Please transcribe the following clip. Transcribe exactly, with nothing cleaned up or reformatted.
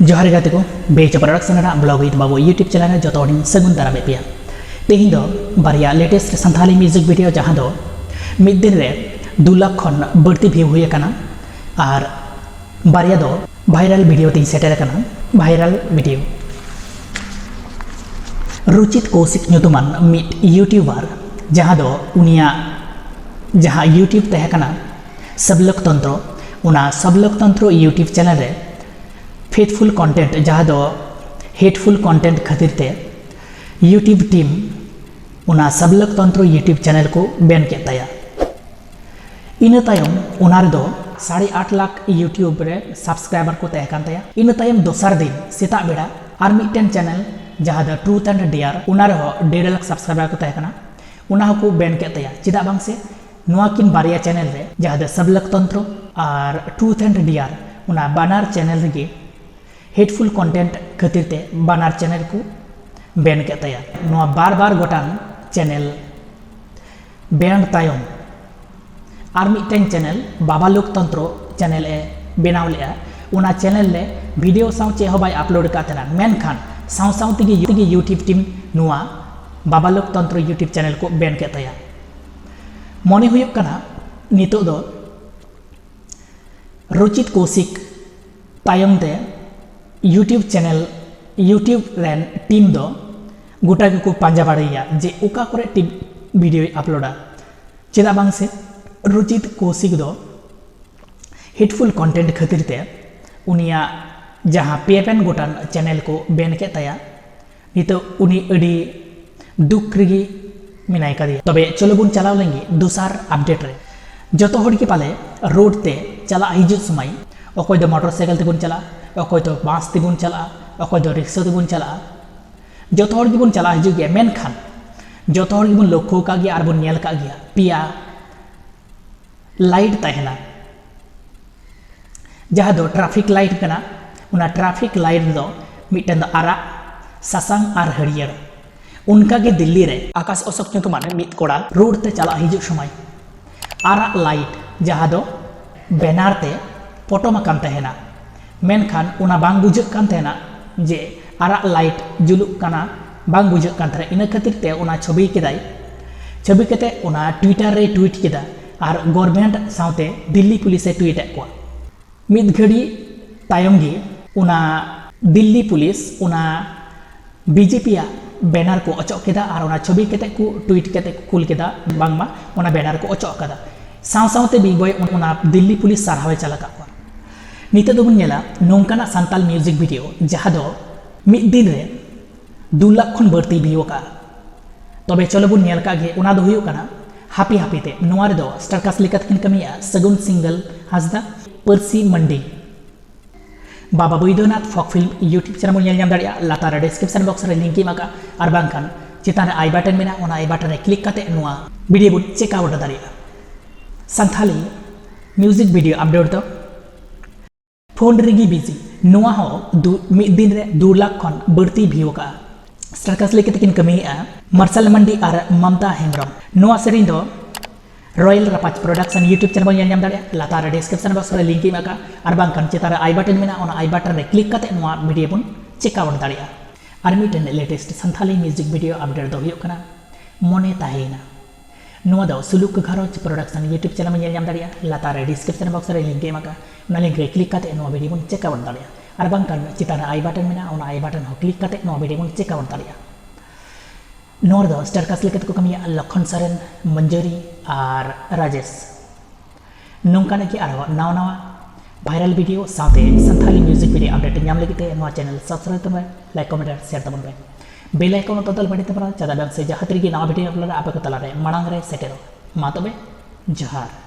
ᱡᱚᱦᱟᱨ ᱜᱮ ᱜᱟᱛᱮ ᱠᱚ, ᱵᱮᱪ ᱯᱨᱚᱰᱟᱠᱥᱚᱱ ᱨᱮᱱᱟᱜ ᱵᱞᱚᱜ ᱣᱤᱛᱷ ᱵᱟᱵᱩ YouTube ᱪᱮᱱᱮᱞ ᱨᱮ ᱡᱚᱛᱚ ᱦᱚᱲᱤᱧ ᱥᱟᱹᱜᱩᱱ ᱫᱟᱨᱟᱢᱮᱫ ᱯᱮᱭᱟ᱾ ᱛᱮᱦᱮᱧ ᱫᱚ ᱵᱟᱨᱭᱟ ᱞᱮᱴᱮᱥᱴ ᱥᱟᱱᱛᱷᱟᱞᱤ ᱢᱤᱣᱡᱤᱠ ᱵᱷᱤᱰᱤᱭᱳ, ᱡᱟᱦᱟᱸ ᱫᱚ ᱢᱤᱫ ᱫᱤᱱ ᱨᱮ ᱫᱩ ᱞᱟᱠᱷ ᱠᱷᱚᱱ ᱵᱟᱹᱲᱛᱤ ᱵᱷᱤᱭᱩ ᱦᱩᱭ ᱟᱠᱟᱱᱟ, ᱟᱨ ᱵᱟᱨᱭᱟ ᱫᱚ ᱵᱷᱟᱭᱨᱟᱞ ᱵᱷᱤᱰᱤᱭᱳ ᱛᱤᱧ ᱥᱮᱴᱮᱨ ᱟᱠᱟᱱᱟ᱾ ᱵᱷᱟᱭᱨᱟᱞ ᱵᱷᱤᱰᱤᱭᱳ, ᱨᱩᱪᱤᱛ ᱠᱳᱣᱥᱤᱠ ᱧᱩᱛᱩᱢᱟᱱ ᱢᱤᱫ ᱤᱭᱩᱴᱤᱭᱩᱵᱟᱨ, ᱡᱟᱦᱟᱸ ᱫᱚ ᱩᱱᱤᱭᱟᱜ ᱡᱟᱦᱟᱸ YouTube ᱛᱟᱦᱮᱸ ᱠᱟᱱᱟ ᱥᱟᱵᱞᱚᱠ ᱛᱚᱱᱛᱨᱚ, ᱚᱱᱟ ᱥᱟᱵᱞᱚᱠ ᱛᱚᱱᱛᱨᱚ YouTube ᱪᱮᱱᱮᱞ ᱨᱮ ᱯᱷᱮᱛᱷᱯᱷᱩᱞ ᱠᱚᱱᱴᱮᱱᱴ, ᱡᱟᱦᱟᱸ ᱫᱚ ᱦᱮᱴᱯᱷᱩᱞ ᱠᱚᱱᱴᱮᱱᱴ ᱠᱷᱟᱹᱛᱤᱨ ᱛᱮ YouTube ᱴᱤᱢ ᱚᱱᱟ ᱥᱟᱵᱞᱚᱠ ᱛᱚᱱᱛᱨᱚ YouTube ᱪᱮᱱᱮᱞ ᱠᱚ ᱵᱮᱱ ᱠᱮᱫ ᱛᱟᱭᱟ᱾ ᱤᱱᱟᱹ ᱛᱟᱭᱚᱢ ᱚᱱᱟ ᱨᱮᱫᱚ ᱥᱟᱲᱮ ᱟᱴ ᱞᱟᱠᱷ YouTube ᱨᱮ ᱥᱟᱵᱥᱠᱨᱟᱭᱵᱟᱨ ᱠᱚ ᱛᱟᱦᱮᱸ ᱠᱟᱱ ᱛᱟᱭᱟ᱾ ᱤᱱᱟᱹ ᱛᱟᱭᱚᱢ ᱫᱚᱥᱟᱨ ᱫᱤᱱ ᱥᱮᱛᱟᱜ ᱵᱮᱲᱟ ᱟᱨ ᱢᱤᱫᱴᱮᱱ ᱪᱮᱱᱮᱞ, ᱡᱟᱦᱟᱸ ᱫᱚ Truth and Dare, ᱚᱱᱟ ᱨᱮᱦᱚᱸ ᱰᱮᱲ ᱞᱟᱠᱷ ᱥᱟᱵᱥᱠᱨᱟᱭᱵᱟᱨ ᱠᱚ ᱛᱟᱦᱮᱸ ᱠᱟᱱᱟ, ᱚᱱᱟ ᱦᱚᱸᱠᱚ ᱵᱮᱱ ᱠᱮᱫ ᱛᱟᱭᱟ᱾ ᱪᱮᱫᱟᱜ ᱵᱟᱝ ᱥᱮ ᱱᱚᱣᱟ ᱠᱤᱱ ᱵᱟᱨᱭᱟ ᱪᱮᱱᱮᱞ ᱨᱮ, ᱡᱟᱦᱟᱸ ᱫᱚ ᱥᱟᱵᱞᱚᱠ ᱛᱚᱱᱛᱨᱚ ᱟᱨ Truth and Dare, ᱚᱱᱟ ᱵᱟᱱᱟᱨ ᱪᱮᱱᱮᱞ ᱨᱮᱜᱮ ᱦᱮᱴᱯᱷᱩᱞ ᱠᱚᱱᱴᱮᱱᱴ ᱠᱷᱟᱹᱛᱤᱨ ᱛᱮ ᱵᱟᱱᱟᱨ ᱪᱮᱱᱮᱞ ᱠᱚ ᱵᱮᱱ ᱠᱮᱫ ᱛᱟᱭᱟ᱾ ᱱᱚᱣᱟ ᱵᱟᱨ ᱵᱟᱨ ᱜᱚᱴᱟᱝ ᱪᱮᱱᱮᱞ ᱵᱮᱱ ᱛᱟᱭᱚᱢ ᱟᱨ ᱢᱤᱫᱴᱮᱱ ᱪᱮᱱᱮᱞ ᱵᱟᱵᱟ ᱞᱳᱠ ᱛᱚᱱᱛᱨᱚ ᱪᱮᱱᱮᱞ ᱮ ᱵᱮᱱᱟᱣ ᱞᱮᱫᱼᱟ᱾ ᱚᱱᱟ ᱪᱮᱱᱮᱞ ᱨᱮ ᱵᱷᱤᱰᱤᱭᱳ ᱥᱟᱶ ᱪᱮᱫ ᱦᱚᱸ ᱵᱟᱭ ᱟᱯᱞᱳᱰ ᱟᱠᱟᱫ ᱛᱟᱦᱮᱱᱟ, ᱢᱮᱱᱠᱷᱟᱱ ᱥᱟᱶ ᱥᱟᱶ ᱛᱮᱜᱮ ᱭᱩ-, ᱛᱮᱜᱮ YouTube ᱴᱤᱢ ᱱᱚᱣᱟ ᱵᱟᱵᱟ ᱞᱳᱠ ᱛᱚᱱᱛᱨᱚ YouTube ᱪᱮᱱᱮᱞ ᱠᱚ ᱵᱮᱱ ᱠᱮᱫ ᱛᱟᱭᱟ᱾ ᱢᱚᱱᱮ ᱦᱩᱭᱩᱜ ᱠᱟᱱᱟ ᱱᱤᱛᱚᱜ ᱫᱚ ᱨᱩᱪᱤᱛ ᱠᱳᱣᱥᱤᱠ ᱛᱟᱭᱚᱢ ᱛᱮ YouTube ᱪᱮᱱᱮᱞ, YouTube ᱨᱮᱱ ᱴᱤᱢ ᱫᱚ ᱜᱚᱴᱟ ᱜᱮᱠᱚ ᱯᱟᱸᱡᱟ ᱵᱟᱲᱟᱭᱮᱭᱟ ᱡᱮ ᱚᱠᱟ ᱠᱚᱨᱮ ᱴᱤᱢ ᱵᱷᱤᱰᱤᱭᱳᱭ ᱟᱯᱞᱳᱰᱟ᱾ ᱪᱮᱫᱟᱜ ᱵᱟᱝ ᱥᱮ ᱨᱩᱪᱤᱛ ᱠᱳᱣᱥᱤᱠ ᱫᱚ ᱦᱮᱴᱯᱷᱩᱞ ᱠᱚᱱᱴᱮᱱᱴ ᱠᱷᱟᱹᱛᱤᱨ ᱛᱮ ᱩᱱᱤᱭᱟᱜ ᱡᱟᱦᱟᱸ ᱯᱮ ᱯᱮᱱ ᱜᱚᱴᱟᱝ ᱪᱮᱱᱮᱞ ᱠᱚ ᱵᱮᱱ ᱠᱮᱫ ᱛᱟᱭᱟ, ᱱᱤᱛᱚᱜ ᱩᱱᱤ ᱟᱹᱰᱤ ᱫᱩᱠ ᱨᱮᱜᱮ ᱢᱮᱱᱟᱭ ᱠᱟᱫᱮᱭᱟ᱾ ᱛᱚᱵᱮ ᱪᱚᱞᱚ ᱵᱚᱱ ᱪᱟᱞᱟᱣ ᱞᱮᱱ ᱜᱮ ᱫᱚᱥᱟᱨ ᱟᱯᱰᱮᱴ ᱨᱮ᱾ ᱡᱚᱛᱚ ᱦᱚᱲ ᱜᱮ ᱯᱟᱞᱮ ᱨᱳᱰ ᱛᱮ ᱪᱟᱞᱟᱜ ᱦᱤᱡᱩᱜ ᱥᱚᱢᱚᱭ ᱚᱠᱚᱭ ᱫᱚ ᱢᱚᱴᱚᱨ ᱥᱟᱭᱠᱮᱞ ᱛᱮᱵᱚᱱ ᱪᱟᱞᱟᱜᱼᱟ, ᱚᱠᱚᱭ ᱫᱚ ᱵᱟᱥ ᱛᱮᱵᱚᱱ ᱪᱟᱞᱟᱜᱼᱟ, ᱚᱠᱚᱭ ᱫᱚ ᱨᱤᱠᱥᱟ ᱛᱮᱵᱚᱱ ᱪᱟᱞᱟᱜᱼᱟ, ᱡᱚᱛᱚ ᱦᱚᱲ ᱜᱮᱵᱚᱱ ᱪᱟᱞᱟᱜ ᱦᱤᱡᱩᱜ ᱜᱮᱭᱟ᱾ ᱢᱮᱱᱠᱷᱟᱱ ᱡᱚᱛᱚ ᱦᱚᱲ ᱜᱮᱵᱚᱱ ᱞᱚᱠᱠᱷᱚ ᱟᱠᱟᱫ ᱜᱮᱭᱟ ᱟᱨ ᱵᱚᱱ ᱧᱮᱞ ᱟᱠᱟᱫ ᱜᱮᱭᱟ, ᱯᱮᱭᱟ ᱞᱟᱭᱤᱴ ᱛᱟᱦᱮᱱᱟ, ᱡᱟᱦᱟᱸ ᱫᱚ ᱴᱨᱟᱯᱷᱤᱠ ᱞᱟᱭᱤᱴ ᱠᱟᱱᱟ᱾ ᱚᱱᱟ ᱴᱨᱟᱯᱷᱤᱠ ᱞᱟᱭᱤᱴ ᱫᱚ ᱢᱤᱫᱴᱮᱱ ᱫᱚ ᱟᱨᱟᱜ, ᱥᱟᱥᱟᱝ ᱟᱨ ᱦᱟᱹᱨᱭᱟᱹᱲ᱾ ᱚᱱᱠᱟᱜᱮ ᱫᱤᱞᱞᱤ ᱨᱮ ᱟᱠᱟᱥ ᱚᱥᱳᱠ ᱧᱩᱛᱩᱢᱟᱱ ᱢᱤᱫ ᱠᱚᱲᱟ ᱨᱳᱰ ᱛᱮ ᱪᱟᱞᱟᱜ ᱦᱤᱡᱩᱜ ᱥᱚᱢᱚᱭ ᱟᱨᱟᱜ ᱞᱟᱭᱤᱴ, ᱡᱟᱦᱟᱸ ᱫᱚ ᱵᱮᱱᱟᱨ ᱛᱮ ᱯᱚᱴᱚᱢ ᱟᱠᱟᱱ ᱛᱟᱦᱮᱱᱟ, ᱢᱮᱱᱠᱷᱟᱱ ᱚᱱᱟ ᱵᱟᱝ ᱵᱩᱡᱷᱟᱹᱜ ᱠᱟᱱ ᱛᱟᱦᱮᱱᱟ ᱡᱮ ᱟᱨᱟᱜ ᱞᱟᱭᱤᱴ ᱡᱩᱞᱩᱜ ᱠᱟᱱᱟ, ᱵᱟᱝ ᱵᱩᱡᱷᱟᱹᱜ ᱠᱟᱱ ᱛᱟᱦᱮᱱᱟ᱾ ᱤᱱᱟᱹ ᱠᱷᱟᱹᱛᱤᱨ ᱛᱮ ᱚᱱᱟ ᱪᱷᱚᱵᱤ ᱠᱮᱫᱟᱭ᱾ ᱪᱷᱚᱵᱤ ᱠᱟᱛᱮ ᱚᱱᱟ ᱴᱩᱭᱴᱟᱨ ᱨᱮᱭ ᱴᱩᱭᱤᱴ ᱠᱮᱫᱟ ᱟᱨ ᱜᱚᱨᱢᱮᱱᱴ ᱥᱟᱶᱛᱮ ᱫᱤᱞᱞᱤ ᱯᱩᱞᱤᱥᱮ ᱴᱩᱭᱤᱴ ᱟᱫ ᱠᱚᱣᱟ᱾ ᱢᱤᱫ ᱜᱷᱟᱹᱲᱤ ᱛᱟᱭᱚᱢ ᱜᱮ ᱚᱱᱟ ᱫᱤᱞᱞᱤ ᱯᱩᱞᱤᱥ ᱚᱱᱟ ᱵᱤᱡᱮᱯᱤ ᱟᱜ ᱵᱮᱱᱟᱨ ᱠᱚ ᱚᱪᱚᱜ ᱠᱮᱫᱟ ᱟᱨ ᱚᱱᱟ ᱪᱷᱚᱵᱤ ᱠᱟᱛᱮ ᱠᱚ ᱴᱩᱭᱤᱴ ᱠᱟᱛᱮ ᱠᱚ ᱠᱩᱞ ᱠᱮᱫᱟ, ᱵᱟᱝᱢᱟ ᱚᱱᱟ ᱵᱮᱱᱟᱨ ᱠᱚ ᱚᱪᱚᱜ ᱠᱟᱫᱟ᱾ ᱥᱟᱶ ᱥᱟᱶᱛᱮ ᱵᱤᱜ ᱵᱚᱭ ᱚᱱᱟ ᱫᱤᱞᱞᱤ ᱯᱩᱞᱤᱥ ᱥᱟᱨᱦᱟᱣ ᱮ ᱪᱟᱞ ᱟᱠᱟᱫ ᱠᱚᱣᱟ᱾ ᱱᱤᱛᱚᱜ ᱫᱚᱵᱚᱱ ᱧᱮᱞᱟ ᱱᱚᱝᱠᱟᱱᱟᱜ ᱥᱟᱱᱛᱟᱞ ᱢᱤᱭᱩᱡᱤᱠ ᱵᱷᱤᱰᱤᱭᱳ ᱡᱟᱦᱟᱸ ᱫᱚ ᱢᱤᱫ ᱫᱤᱱ ᱨᱮ ᱫᱩ ᱞᱟᱠᱷ ᱠᱷᱚᱱ ᱵᱟᱹᱲᱛᱤ ᱵᱷᱤᱭᱩ ᱟᱠᱟᱫᱼᱟ᱾ ᱛᱚᱵᱮ ᱪᱚᱞᱚ ᱵᱚᱱ ᱧᱮᱞ ᱠᱟᱜ ᱜᱮ, ᱚᱱᱟ ᱫᱚ ᱦᱩᱭᱩᱜ ᱠᱟᱱᱟ ᱦᱟᱯᱤ ᱦᱟᱯᱤ ᱛᱮ᱾ ᱱᱚᱣᱟ ᱨᱮᱫᱚ ᱥᱴᱟᱨ ᱠᱟᱥᱴ ᱞᱮᱠᱟᱛᱮ ᱠᱤᱱ ᱠᱟᱹᱢᱤᱭᱮᱫᱼᱟ ᱥᱟᱹᱜᱩᱱ ᱥᱤᱝᱜᱟᱞ ᱦᱟᱸᱥᱫᱟ, ᱯᱟᱹᱨᱥᱤ ᱢᱟᱱᱰᱤ᱾ ᱵᱟᱵᱟ ᱵᱳᱭᱫᱚᱱᱟᱛᱷ ᱯᱷᱳᱠ ᱯᱷᱤᱞᱢ YouTube ᱪᱮᱱᱮᱞ ᱵᱚᱱ ᱧᱮᱞ ᱧᱟᱢ ᱫᱟᱲᱮᱭᱟᱜᱼᱟ᱾ ᱞᱟᱛᱟᱨ ᱨᱮ ᱰᱤᱥᱠᱨᱤᱯᱥᱚᱱ ᱵᱚᱠᱥ ᱨᱮ ᱞᱤᱝᱠ ᱤᱧ ᱮᱢ ᱟᱠᱟᱫᱼᱟ, ᱟᱨ ᱵᱟᱝᱠᱷᱟᱱ ᱪᱮᱛᱟᱱ ᱨᱮ ᱟᱭ ᱵᱟᱴᱚᱱ ᱢᱮᱱᱟᱜᱼᱟ, ᱚᱱᱟ ᱟᱭ ᱵᱟᱴᱚᱱ ᱨᱮ ᱠᱞᱤᱠ ᱠᱟᱛᱮ ᱱᱚᱣᱟ ᱵᱷᱤᱰᱤᱭᱳ ᱵᱚᱱ ᱪᱮᱠ ᱟᱣᱩᱴ ᱫᱟᱲᱮᱭᱟᱜᱼᱟ᱾ ᱥᱟᱱᱛᱷᱟᱞᱤ ᱢᱤᱭᱩᱡᱤᱠ ᱵᱷᱤᱰᱤᱭᱳ ᱟᱯᱰᱮᱴ ᱫᱚ ᱯᱷᱳᱱ ᱨᱮᱜᱮ ᱵᱤᱡᱤ᱾ ᱱᱚᱣᱟ ᱦᱚᱸ ᱫᱩ, ᱢᱤᱫ ᱫᱤᱱ ᱨᱮ ᱫᱩ ᱞᱟᱠᱷ ᱠᱷᱚᱱ ᱵᱟᱹᱲᱛᱤ ᱵᱷᱤᱭᱩ ᱟᱠᱟᱫᱼᱟ᱾ ᱥᱴᱟᱨ ᱠᱟᱥᱴ ᱞᱮᱠᱟ ᱛᱮᱠᱤᱱ ᱠᱟᱹᱢᱤᱭᱮᱫᱼᱟ ᱢᱟᱨᱥᱟᱞ ᱢᱟᱱᱰᱤ ᱟᱨ ᱢᱟᱢᱛᱟ ᱦᱮᱢᱵᱨᱚᱢ᱾ ᱱᱚᱣᱟ ᱥᱮᱨᱮᱧ ᱫᱚ ᱨᱚᱭᱮᱞ ᱨᱟᱯᱟᱡᱽ ᱯᱨᱚᱰᱟᱠᱥᱚᱱ YouTube ᱪᱮᱱᱮᱞ ᱵᱚᱱ ᱧᱮᱞ ᱧᱟᱢ ᱫᱟᱲᱮᱭᱟᱜᱼᱟ᱾ ᱞᱟᱛᱟᱨ ᱨᱮ ᱰᱤᱥᱠᱨᱤᱯᱥᱚᱱ ᱵᱚᱠᱥ ᱨᱮ ᱞᱤᱝᱠ ᱤᱧ ᱮᱢ ᱟᱠᱟᱫᱼᱟ, ᱟᱨ ᱵᱟᱝᱠᱷᱟᱱ ᱪᱮᱛᱟᱱ ᱨᱮ ᱟᱭ ᱵᱟᱴᱚᱱ ᱢᱮᱱᱟᱜᱼᱟ, ᱚᱱᱟ ᱟᱭ ᱵᱟᱴᱚᱱ ᱨᱮ ᱠᱞᱤᱠ ᱠᱟᱛᱮ ᱱᱚᱣᱟ ᱵᱷᱤᱰᱤᱭᱳ ᱵᱚᱱ ᱪᱮᱠ ᱟᱣᱩᱴ ᱫᱟᱲᱮᱭᱟᱜᱼᱟ᱾ ᱟᱨ ᱢᱤᱫᱴᱮᱱ latest Santali music video update ᱫᱚ ᱦᱩᱭᱩᱜ ᱠᱟᱱᱟ ᱢᱚᱱᱮ ᱛᱟᱦᱮᱸᱭᱮᱱᱟ᱾ ᱱᱚᱣᱟ ᱫᱚ ᱥᱩᱞᱩᱠ ᱜᱷᱟᱨᱚᱸᱡᱽ ᱯᱨᱚᱰᱟᱠᱥᱚᱱ YouTube ᱪᱮᱱᱮᱞ ᱵᱚᱱ ᱧᱮᱞ ᱧᱟᱢ ᱫᱟᱲᱮᱭᱟᱜᱼᱟ᱾ ᱞᱟᱛᱟᱨ ᱨᱮ ᱰᱤᱥᱠᱨᱤᱯᱥᱚᱱ ᱵᱚᱠᱥ ᱨᱮ ᱞᱤᱝᱠ ᱮᱢ ᱟᱠᱟᱫᱼᱟ, ᱚᱱᱟ ᱞᱤᱝᱠ ᱨᱮ ᱠᱞᱤᱠ ᱠᱟᱛᱮ ᱱᱚᱣᱟ ᱵᱷᱤᱰᱤᱭᱳ ᱵᱚᱱ ᱪᱮᱠ ᱟᱣᱩᱴ ᱫᱟᱲᱮᱭᱟᱜᱼᱟ᱾ ᱟᱨ ᱵᱟᱝᱠᱷᱟᱱ ᱪᱮᱛᱟᱱ ᱨᱮ ᱟᱭ ᱵᱟᱴᱚᱱ ᱢᱮᱱᱟᱜᱼᱟ, ᱚᱱᱟ ᱟᱭ ᱵᱟᱴᱚᱱ ᱦᱚᱸ ᱠᱞᱤᱠ ᱠᱟᱛᱮ ᱱᱚᱣᱟ ᱵᱷᱤᱰᱤᱭᱳ ᱵᱚᱱ ᱪᱮᱠ ᱟᱣᱩᱴ ᱫᱟᱲᱮᱭᱟᱜᱼᱟ᱾ ᱱᱚᱣᱟ ᱨᱮᱫᱚ ᱥᱴᱟᱨ ᱠᱟᱥᱴ ᱞᱮᱠᱟ ᱛᱮᱠᱚ ᱠᱟᱹᱢᱤᱭᱟ ᱞᱚᱠᱷᱚᱱ ᱥᱚᱨᱮᱱ, ᱢᱚᱧᱡᱩᱨᱤ ᱟᱨ ᱨᱟᱡᱮᱥ᱾ ᱱᱚᱝᱠᱟᱱᱟᱜ ᱜᱮ ᱟᱨᱦᱚᱸ ᱱᱟᱣᱟ ᱱᱟᱣᱟ ᱵᱷᱟᱭᱨᱟᱞ ᱵᱷᱤᱰᱤᱭᱳ ᱥᱟᱶᱛᱮ ᱥᱟᱱᱛᱷᱟᱞᱤ ᱢᱤᱭᱩᱡᱤᱠ ᱵᱷᱤᱰᱤᱭᱳ ᱟᱯᱰᱮᱴ ᱧᱟᱢ ᱞᱟᱹᱜᱤᱫ ᱛᱮ ᱱᱚᱣᱟ ᱪᱮᱱᱮᱞ ᱥᱟᱵᱥᱠᱨᱟᱭᱤᱵ ᱛᱟᱵᱚᱱ ᱯᱮ, ᱞᱟᱭᱤᱠ, ᱠᱚᱢᱮᱱᱴ ᱟᱨ ᱥᱮᱭᱟᱨ ᱛᱟᱵᱚᱱ ᱯᱮ᱾ ᱵᱮᱞ ᱟᱭᱠᱚᱱ ᱚᱛᱚ ᱫᱟᱞ ᱵᱟᱹᱲᱤᱡ ᱛᱟᱵᱚᱱᱟ, ᱪᱮᱫᱟᱜ ᱵᱟᱝ ᱥᱮ ᱡᱟᱦᱟᱸ ᱛᱤᱨᱮᱜᱮ ᱱᱟᱣᱟ ᱵᱷᱤᱰᱤᱭᱳ ᱟᱯᱞᱳᱰ ᱟᱯᱮ ᱠᱚ ᱛᱟᱞᱟᱨᱮ ᱢᱟᱲᱟᱝ ᱨᱮ ᱥᱮᱴᱮᱨᱚᱜ᱾ ᱢᱟ ᱛᱚᱵᱮ, ᱡᱚᱦᱟᱨ᱾